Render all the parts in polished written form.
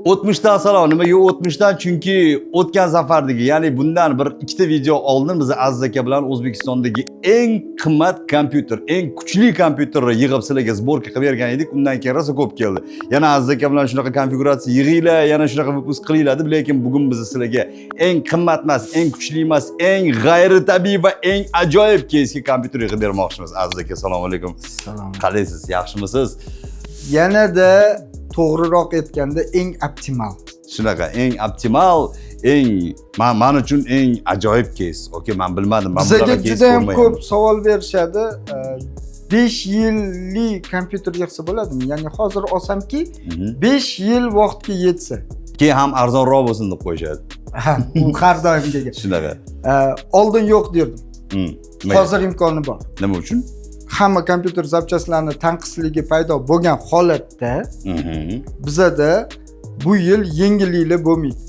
O'tmishdan salom. Nimaga o'tmishdan? Chunki o'tgan safardagi, ya'ni bundan bir ikkita video oldin biz Aziz aka bilan O'zbekistondagi eng qimmat kompyuter, eng kuchli kompyuterni yig'ib, sizlarga сборка qilib bergan edik. Undan keyin rosa ko'p keldi. Yana Aziz aka bilan shunaqa konfiguratsiya yig'inglar, yana shunaqa выпуск qilinglar deb. Lekin bugun biz sizlarga eng qimmat emas, eng kuchli emas, eng g'ayritabiiy va eng ajoyib keysga kompyuter yig'ib bermoqchimiz. Aziz aka, assalomu alaykum. Salom. Qalaysiz, yaxshimisiz? Yanada to'g'riroq aytganda, eng optimal. Shunaqa, eng optimal, eng man uchun eng ajoyib keys. Okey, man bilmadim, man Bizaga bunaqa keys juda ham ko'rmaganman. ko'p savol berishadi. 5 yillik kompyuter yig'sa bo'ladimi? Ya'ni hozir olsamki, 5 yil vaqtga yetsa. Keyin ham arzonroq bo'lsin deb qo'yishadi. Ha, u har doimgidek. Shunaqa. Oldin yo'q derdim. Nimaga? Hozir imkoni bor. Nima uchun? Hamma kompyuter запчасть larni tanqisligi paydo bo'lgan holatda bizada bu yil yengilliklar bo'lmaydi.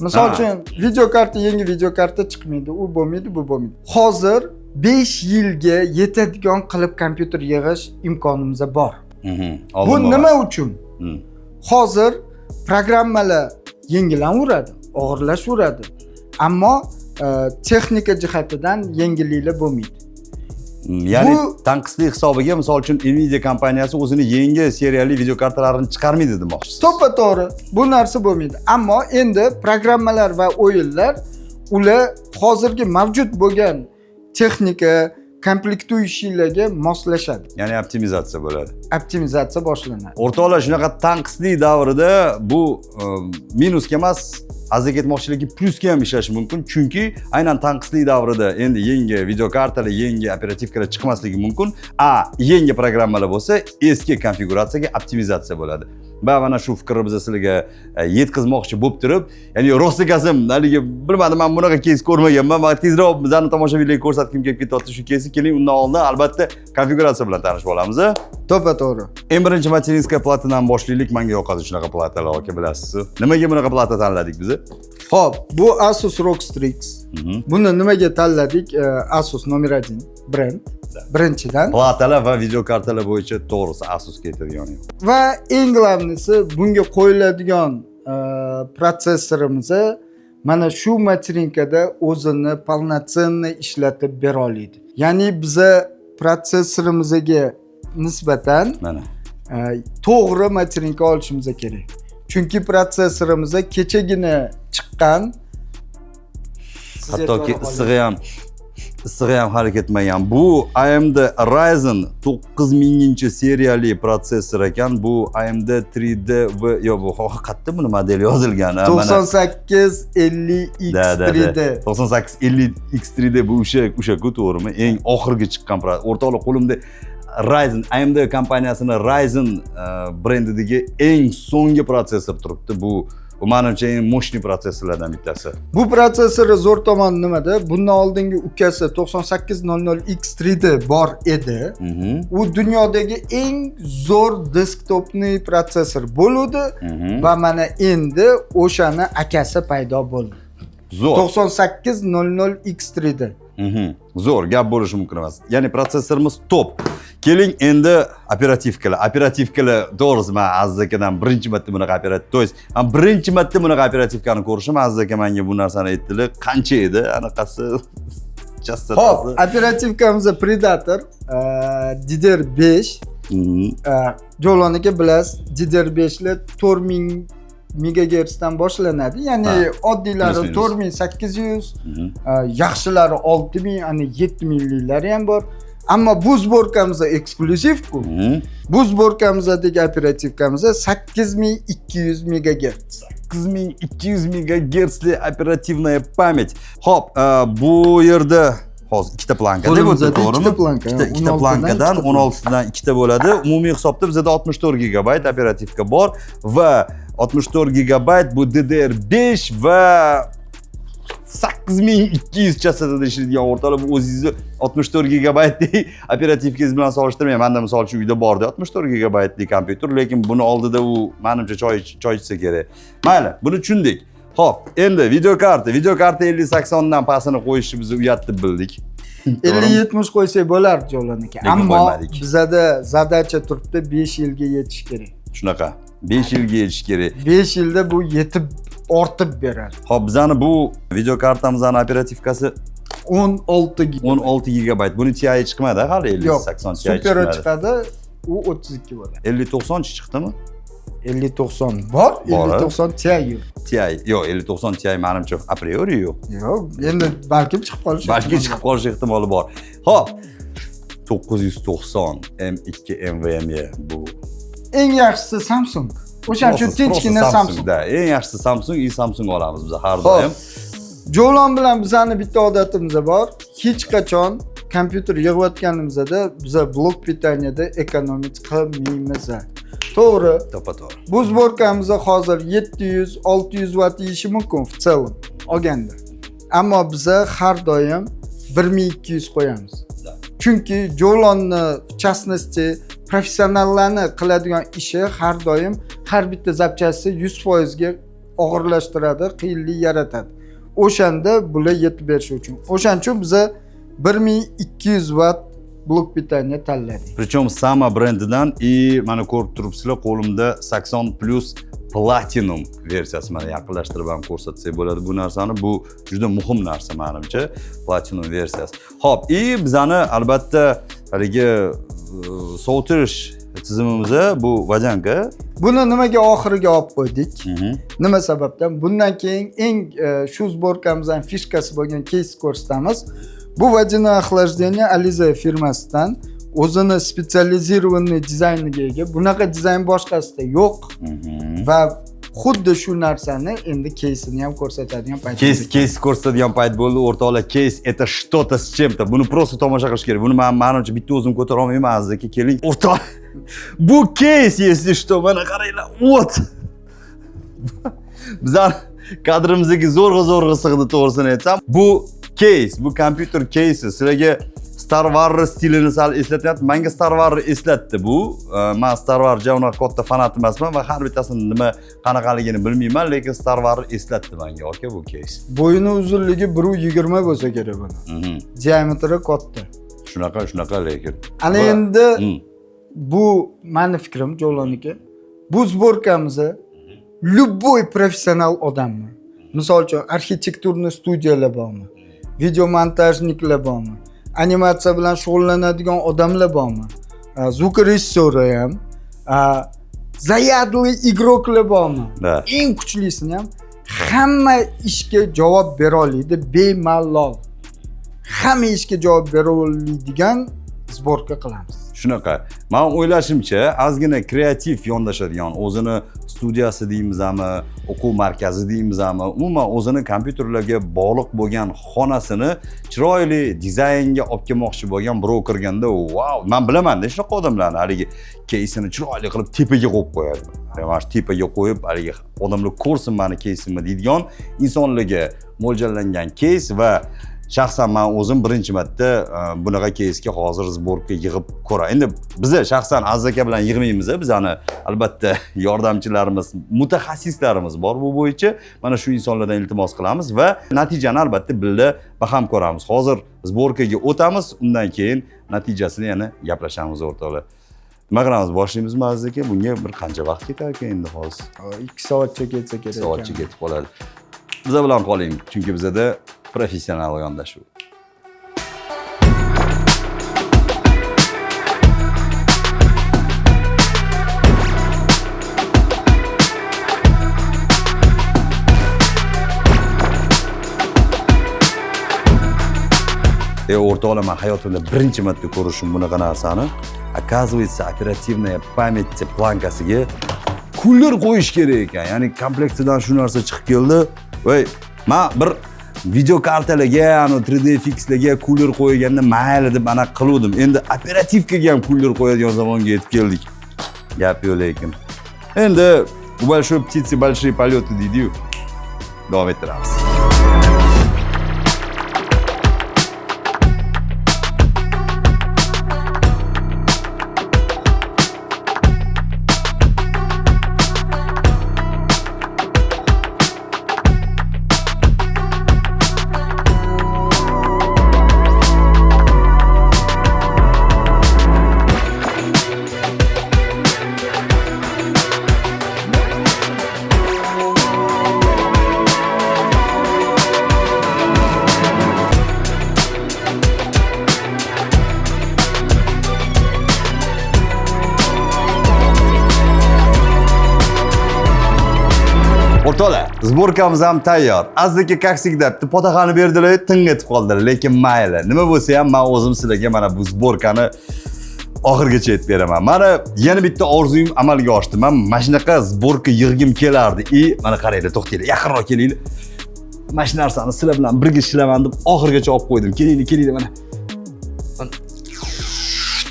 Misol uchun, videokarta, yangi videokarta chiqmaydi, u bo'lmaydi, bu bo'lmaydi. Hozir 5 yilga yetadigan qilib kompyuter yig'ish imkonimiz bor. Bu Oldin nima bo'lmas. uchun? Hozir programmalar yengillanaveradi, og'irlashaveradi. Ammo texnika jihatidan yengilliklar bo'lmaydi. Ya'ni tanqislik hisobiga, misol uchun, Nvidia kompaniyasi o'zini yangi seriyali videokartalarini chiqarmaydi demoqchisiz. To'ppa to'g'ri, bu narsa bo'lmaydi. Ammo endi programmalar va o'yinlar, ular hozirgi mavjud bo'lgan texnika комплектующий larga moslashadi. Ya'ni optimizatsiya bo'ladi. Optimizatsiya boshlanadi. O'rtoqlar, shunaqa tanqislik davrida bu minusga emas, Aziz aka aytmoqchilarki, plyusga ham ishlashi mumkin, chunki aynan tanqislik davrida endi yangi videokartalar, yangi оперативка lar chiqmasligi mumkin, a yangi programmalar bo'lsa, eski konfiguratsiyaga optimizatsiya bo'ladi. Va mana shu fikrni biz sizlarga yetkazmoqchi bo'lib turib, ya'ni rosti qasam, haligi bilmadim, man bunaqa keys ko'rmaganman. Man tezroq bizani tomoshabinlarga ko'rsatgim kelib ketyapti shu keysni. Keling, undan oldin albatta konfiguratsiya bilan tanishib olamiz, a? To'ppa to'g'ri. Eng birinchi материнская platadan boshlaylik. Manga yoqadi shunaqa platalar, aka, bilasiz. Nimaga bunaqa plata tanladik biz? Ho'p, bu Asus ROG Strix. Buni nimaga tanladik? Asus номер один brend birinchidan. Platalar va videokartalar bo'yicha, to'g'risi, Asusga aytadigani yo'q. Va eng главный si, bunga qo'yiladigan protsessorimiz mana shu материнка da o'zini полноценный ishlatib bera oladi. Ya'ni biza protsessorimizga nisbatan Mana. To'g'ri материнка olishimiz kerak, chunki protsessorimiz kechagina chiqqan. Siz Hattoki e'tibor issig'i ham hali ketmagan. Bu AMD Ryzen 9000 seriyali protsessor ekan. Bu AMD 3D V yo bu qayerda buni modeli yozilgan, ha, mana. 9850 Да, да, да. X3D. 9850 X3D, bu o'sha-ku, to'g'rimi? Eng oxirgi chiqqan o'rtoqlar, qo'limda Ryzen, AMD kompaniyasini Ryzen brendidagi eng so'nggi protsessor turibdi. Bu manimcha eng мощный protsessorlardan bittasi. Bu protsessorni zo'r tomoni nimada? Bundan oldingi ukasi 9800 X3D bor edi. U dunyodagi eng zo'r desktopniy protsessor bo'luvdi va mana endi o'shani akasi paydo bo'ldi. Zo'r. 9800 X3D. Zo'r, gap bo'lishi mumkin emas. Ya'ni protsessorimiz top. Keling, endi оперативка lar. Оперативка lar, to'g'risi, man Aziz akadan birinchi marta bunaqa operativ, то есть man birinchi marta bunaqa оперативка ni ko'rishim. Aziz aka menga bu narsani aytdilar. Qancha edi anaqasi, chastotasi? Ho'p, оперативка miz Predator DDR5. Javlon aka, bilasiz, DDR5 lar 4000 megagertsdan boshlanadi. Ya'ni oddiylari Плюс-минус. 4800, yaxshilari 6000, ana 7000liklari ham bor. Ammo bu сборка miz eksklyuziv-ku. Bu сборка mizdagi оперативка miz 8200 megagerts. 8200 megagertsli оперативная память. Xo'p, bu yerda hozir ikkita planka deb o'tdi, Qo'limizda to'g'rimi? ikkita planka, Ikkita 16 dan plankadan, ikkita. 16 dan ikkita bo'ladi. Umumiy hisobda bizada 64 gigabayt оперативка bor va 64 gigabayt bu DDR5 va 8200 chastotada ishlaydigan, o'rtoqlar. Bu o'zingizni 64 gigabaytli оперативка ngiz bilan solishtirmang. Manda, misol uchun, uyda borda 64 gigabaytli kompyuter, lekin buni oldida u manimcha choy ichsa kerak. Mayli, buni tushundik. Xo'p, endi videokarta. Videokarta 5080 dan pastini qo'yishni biz uyat deb bildik. 5070 qo'ysak bo'lardi, Javlon aka. Lekin Ammo qo'ymadik. bizada задача turibdi, 5 yilga yetish kerak. Shunaqa. 5 yilga yetishi kerak. 5 yilda bu yetib ortib beradi. Xo'p, bizani bu videokartamizni оперативка si 16 gigabayt. 16 gigabayt. Buni Ti chiqmadi hali, 5080 Ti Superi chiqmadi. chiqadi, u 32 bo'ladi. 5090 chiqdimi? 5090 bor, Bor, a? 5090 Ti yo'q. Ti yo'q, 5090 Ti manimcha a priori yo'q. Yo'q, endi balkim chiqib qolishi Balki ehtimoli chiqib qolishi ehtimoli bor. Xo'p, 990 M2 NVMe bu. bor. Eng yaxshisi Samsung. O'shaning uchun tinchgina Просто Samsung. Da, eng yaxshisi Samsung и Samsung olamiz biz har Xo'p. doim. Javlon bilan bizani bitta odatimiz bor. Hech qachon kompyuter yig'ayotganimizda biza блок питания da экономить qilmaymiz. To'g'ri. To'ppa-to'g'ri. Bu сборка miz hozir 700-600 vatt yeyishi mumkin в целом olganda. Ammo biza har doim 1200 qo'yamiz. Da. Chunki Javlonni, в частности, professionallarni qiladigan ishi har doim har bitta запчасти 100% ga og'irlashtiradi, qiyinlik yaratadi. O'shanda bular yetib berishi uchun. O'shaning uchun biza 1200 vatt блок питания tanladik. Причем Sama brendidan и mana ko'rib turibsizlar, qo'limda 80 plus Platinum versiyasi. Mana yaqinlashtirib ham ko'rsatsak bo'ladi bu narsani. Bu juda muhim narsa menimcha, Platinum versiyasi. Xo'p, и bizani albatta haligi sovutish tizimimizda bu водянка. Buni nimaga oxiriga olib qo'ydik? Nima sababdan? Bundan keyin eng shu сборка mizning фишка si bo'lgan кейс ko'rsatamiz. Bu водяное охлаждение Aliza firmasidan, o'zini специализированный dizayniga ega. Bunaqa dizayn boshqasida yo'q va xuddi shu narsani endi keysini ham ko'rsatadigan payt. Кейс ko'rsatadigan payt bo'ldi, o'rtoqlar. Кейс это что-то с чем-то. Buni просто tomosha qilish kerak. Buni men manimcha bitta o'zim ko'tara olmayman, aziz aka, keling. O'rtoq, bu кейс, если что, mana qaranglar. Вот. Bizlar kadrimizga zo'rg'a zo'rg'a sig'di, to'g'risini aytsam. Bu кейс, bu kompyuter кейsi sizlarga Star Wars stilini sal eslatyapti. Menga Star Wars eslatdi bu. Men Star Wars ja unaqa katta fanat emasman va har bittasini nima qanaqaligini bilmayman, lekin Star Wars eslatdi menga aka bu кейс. Bo'yini uzunligi 1.20 bo'lsa kerak buni. Diametri katta. Shunaqa, shunaqa lekin. Ana endi bu mani fikrim, Javlonniki. Bu сборка mizni любой professional odammi? Misol uchun, архитектурный studiyalar bormi? Видеомонтажник lar bormi? Animatsiya bilan shug'ullanadigan odamlar bormi? Звукорежиссёр ham, заядлый игрок lar bormi? Да. Eng kuchlisini ham hamma ishga javob bera oladi bemalol. Hamma ishga javob bera oladigan сборка qilamiz. Shunaqa. Men o'ylashimcha, ozgina kreativ yondashadigan, o'zini studiyasi deymizmi, o'quv markazi deymizmi, umuman o'zini kompyuterlarga bog'liq bo'lgan xonasini chiroyli dizaynga olib kelmoqchi bo'lgan birov kirganda, vau, men bilaman-da shunaqa odamlarni, haligi keysini chiroyli qilib tepaga qo'yib qo'yadi. Mana shu tepaga qo'yib, haligi odamlar ko'rsin mani keysimni deydigan insonlarga mo'ljallangan кейс. Va shaxsan man o'zim birinchi marta bunaqa keysga hozir сборка yig'ib ko'ra. Endi biza shaxsan Aziz aka bilan yig'maymiz, bizani albatta yordamchilarimiz, mutaxassislarimiz bor bu bo'yicha. Mana shu insonlardan iltimos qilamiz va natijani albatta birga baham ko'ramiz. Hozir сборка ga o'tamiz, undan keyin natijasini yana gaplashamiz o'rtoqlar. Nima qilamiz, boshlaymizmi Aziz aka? Bunga bir qancha vaqt ketar ekan endi hozir? 2 soatcha ketsa kerak. Soatcha ketib qoladi. Biza bilan qoling, chunki bizada professional yondashuv. O'rtoqlar, man hayotimda birinchi marta ko'rishim bunaqa narsani. Оказывается, оперативная память plankasiga кулер qo'yish kerak ekan. Ya'ni komplektidan shu narsa chiqib keldi. Voy, man bir videokartalarga, anu 3D fixlarga кулер qo'yganda mayli deb ana qiluvdim. Endi оперативка ga ham кулер qo'yadigan zamonga yetib keldik. Gap yo'q lekin. Endi у большой птицы большие полеты deydi-yu. Davom ettiramiz. O'rtoqlar, сборка miz ham tayyor. Azdiki, как всегда, bitta potaxani berdilar, ting etib qoldilar, lekin mayli. Nima bo'lsa ham, men o'zim sizlarga mana bu сборка ni oxirigacha aytib beraman. Mana yana bitta orzuyim amalga oshdi. Men mana shunaqa сборка yig'gim kelardi. И mana qaranglar, to'xtanglar, yaqinroq kelinglar. Mana shu narsani sizlar bilan birga ishlaman deb oxirigacha olib qo'ydim. Kelinglar, kelinglar mana.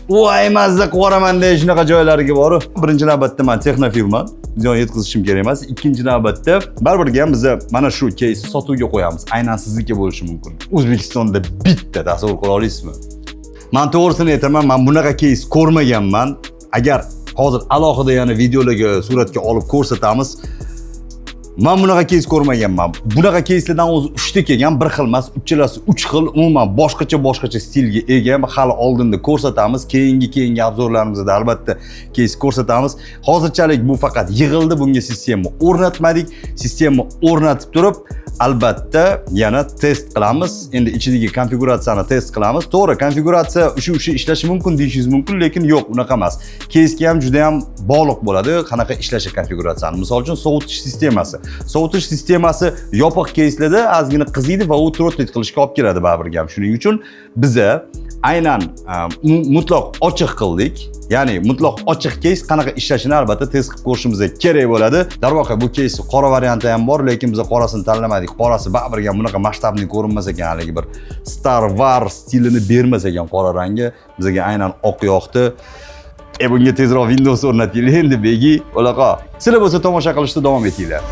Voy, mazza qilib yuboraman de shunaqa joylariga borib. Birinchi navbatda man texnofilman. Ziyon yetkazishim kerak emas. Ikkinchi navbatda baribir ham biza mana shu keysni sotuvga qo'yamiz. Aynan sizniki bo'lishi mumkin. O'zbekistonda bitta, tasavvur qila olasizmi? Man to'g'risini aytaman, man bunaqa keys ko'rmaganman. Agar hozir alohida yana videolarga suratga olib ko'rsatamiz. Man bunaqa keys ko'rmaganman. Bunaqa keyslardan o'zi uchta kelgan, bir xil emas, uchalasi uch xil, umuman boshqacha boshqacha stilga ega. Hali oldinda ko'rsatamiz. Keyingi обзор larimizda albatta keys ko'rsatamiz. Hozirchalik bu faqat yig'ildi, bunga sistema o'rnatmadik. Sistema o'rnatib turib, albatta yana test qilamiz. Endi ichidagi konfiguratsiyani test qilamiz. To'g'ri, konfiguratsiya o'sha ishlashi mumkin deyishingiz mumkin, lekin yo'q, unaqa emas. Keysga ham juda ham bog'liq bo'ladi qanaqa ishlashi konfiguratsiyani. Misol uchun, sovutish sistemasi. Sovutish sistemasi yopiq keyslarda ozgina qiziydi va u throttling qilishga olib keladi baribir ham. Shuning uchun biza aynan mutlaq ochiq qildik. Ya'ni mutlaq ochiq keys qanaqa ishlashini albatta test qilib ko'rishimiz kerak bo'ladi. Darvoqe, bu keys qora varianti ham bor, lekin biz qorasini tanlamadik. Qorasi baribir ham bunaqa masshtabli ko'rinmas ekan, haligi bir Star Wars stilini bermas ekan qora rangi. Bizga aynan oq yoqdi. Bunga tezroq Windows o'rnatinglar endi, begi. Unaqa. Sizlar bo'lsa tomosha qilishda davom etinglar.